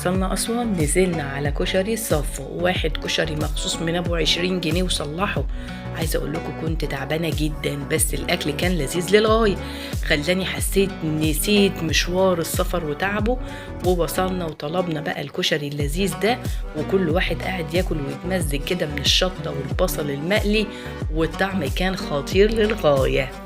وصلنا أسوان نزلنا على كشري الصفوة، واحد كشري مخصوص من أبو 20 جنيه وصلحه. عايزة أقول لكم كنت تعبانة جدا، بس الأكل كان لذيذ للغاية، خلاني حسيت نسيت مشوار السفر وتعبه. ووصلنا وطلبنا بقى الكشري اللذيذ ده، وكل واحد قاعد ياكل ويتمزج كده من الشطة والبصل المقلي، والطعم كان خطير للغاية.